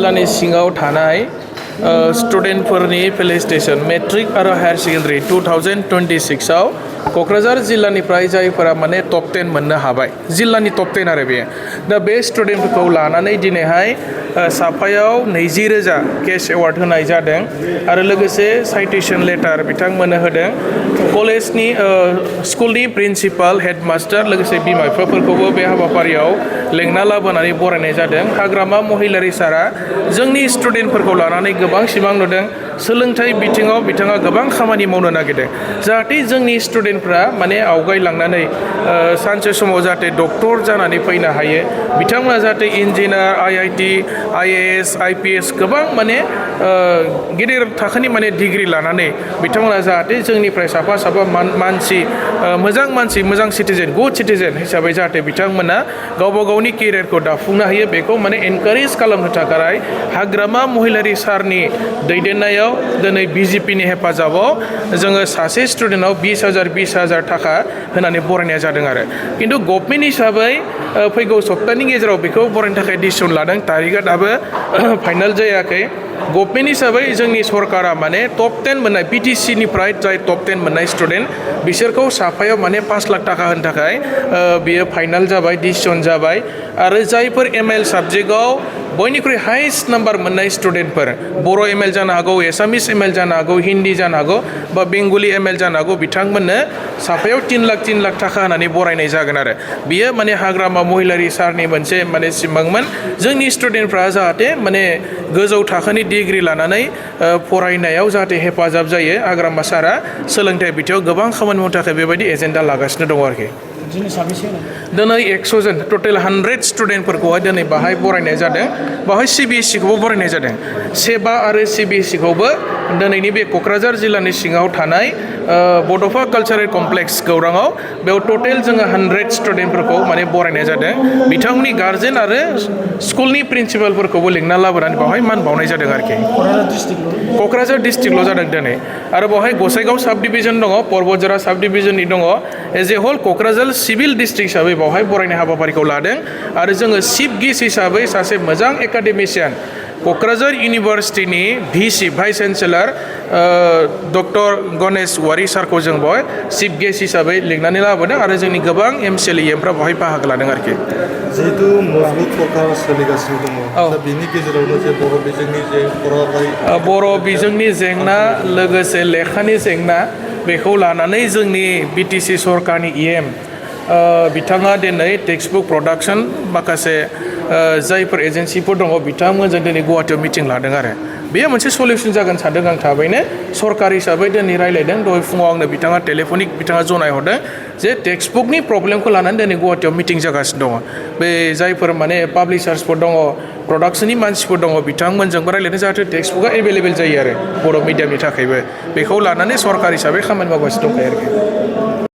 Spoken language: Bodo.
जिल्लानि सिङाव थानाय स्टुडेन्टफोरनि फेलिसिटेसन मेट्रिक आरो हायार सेकेन्डारि 2026 आव क'क्राझार जिल्लानिफ्राय जायफोरा माने टप 10 मोननो हाबाय जिल्लानि टप 10 आरो बेयो दा बे स्टुडेन्टफोरखौ लानानै दिनैहाय साफायाव 20,000 केश एवार्ड होनाय जादों आरो लोगोसे साइटेसन लेटार बिथांमोननो होदों कलेजनि स्कुलनि प्रिन्सिपाल हेडमास्टार लोगोसे बिमा बिफाफोरखौबो बे हाबाफारियाव लेंना लाबोनानै बरायनाय जादों हाग्रामा महिलारि सारा जोंनि स्टुडेन्टफोरखौ लानानै गोबां सिमां नुदों सोलोंथाइ बिथिङाव बिथाङा गोबां खामानि मावनो नागिरदों जाहाथे जोंनि स्टुडेन्टफ्रा माने आवगायलांनानै सानसे समाव जाहाथे डक्टर जानानै फैनो हायो बिथांमोना जाहाथे इन्जिनियार IIT IAS IPS गोबां माने गिदिर थाखोनि माने डिग्री लानानै बिथांमोना जाहाथे जोंनिफ्राय साफा मानसि मोजां सिटिजेन गुड सिटिजेन हिसाबै जाहाथे बिथांमोना गावबा गावनि केरियारखौ दाफुंनो हायो बेखौ माने एनकारेज खालामनो थाखाय हाग्रामा महिलारि सारनि दैदेननायाव दिनै BJPनि हेफाजाबाव जोङो सासे स्टुडेन्टआव 20,000 थाखा होनानै बरायनाय जादों आरो खिन्थु गभर्नमेन्ट हिसाबै फैगौ सप्तानि गेजेराव बेखौ बरायनो थाखाय डिसिसन लादों तारिखआ दाबो फाइनाल जायाखै गभर्नमेन्ट हिसाबै जोंनि सरकारा माने टप 10 मोननाय BTCनिफ्राय जाय टप 10 मोननाय स्टुडेन्ट बिसोरखौ साफायाव माने 5 लाख थाखा होनो थाखाय बियो फाइनाल जाबाय डिसिसन जाबाय आरो जायफोर ML साबजेक्टआव बयनिख्रुइ हाइस्ट नाम्बार मोननाय स्टुडेन्टफोर बर' ML जानो हागौ एसामिस ML जानो हागौ हिन्दी जानो हागौ बा बेंगलि ML जानो हागौ बिथांमोननो साफायाव 3 लाख थाखा होनानै बरायनाय जागोन आरो बियो माने हाग्रामा महिलारि सारनि मोनसे माने सिमांमोन जोंनि स्टुडेन्टफ्रा जाहाथे माने गोजौ थाखोनि डिग्री लानानै फरायनायाव जाहाथे हेफाजाब जायो हाग्रामा सारा सोलोंथाइ बिथिङाव गोबां खामानि मावनो थाखाय बेबायदि एजेन्डा लागासिनो दङ आरोखि दिनै 100 जन टटेल 100 स्टुडेन्टफोरखौहाय दिनै बाहाय बरायनाय जादों बाहाय CBSEखौबो बरायनाय जादों सेबा आरो CBSEखौबो दिनैनि बे क'क्राझार जिल्लानि सिङाव थानाय बड'फ कालचारेल कमप्लेक्स गौराङाव बेयाव टटेल जोङो 100 स्टुडेन्टफोरखौ माने बरायनाय जादों बिथांमोननि गार्जेन आरो स्कुलनि प्रिन्सिपालफोरखौबो लिंना लाबोनानै बावहाय मान बावनाय जादों आरोखि क'क्राझार डिस्ट्रिक्टल' जादों दिनै आरो बावहाय गसाइगाव साब डिभिजन दङ पर्बतजरा साब डिभिजननि दङ as a whole Kokrajhar civil district हिसाबै बावहाय बरायनाय हाबाफारिखौ लादों आरो जोङो चिफ गेस्ट हिसाबै सासे मोजां एकाडेमिशियान क'क्राझार इउनिभार्सिटिनि VC vice chancellor doctor Ganesh Wary सारखौ जों बेवहाय चिफ गेस्ट हिसाबै लिंनानै लाबोदों आरो जोंनि गोबां MCL EMफ्रा बेवहाय बाहागो लादों आरोखि जिहेतु मजबुत सरकार सोलिगासिनो दङ दा बेनि गेजेरावनो जे बर' बिजोंनि जे बर' बिजोंनि जेंना लोगोसे लेखानि जेंना बेखौ लानानै जोंनि BTC सरकारनि EM बिथाङा दिनै टेक्सटबुक प्रडाक्शन माखासे जायफोर एजेन्सिफोर दङ बिथांमोनजों दिनै गुवाहाटियाव मिटिं लादों आरो बेयो मोनसे सलिउसन जागोन सानदों आं थाबैनो सरकार हिसाबै दिनै रायलायदों दहाय फुङाव आंनो बिथाङा टेलिफनिक बिथाङा जनायहरदों जे टेक्सटबुकनि प्रब्लेमखौ लानानै दिनै गुवाहाटियाव मिटिं जागासिनो दङ बे जायफोर माने पाब्लिशार्सफोर दङ प्रडाक्शननि मानसिफोर दङ बिथांमोनजोंबो रायलायदों जाहाथे टेक्सटबुकआ एभेलेबेल जायो आरो बर' मिडियामनि थाखायबो बेखौ लानानै सरकार हिसाबै खामानि मावगासिनो दंखायो आरोखि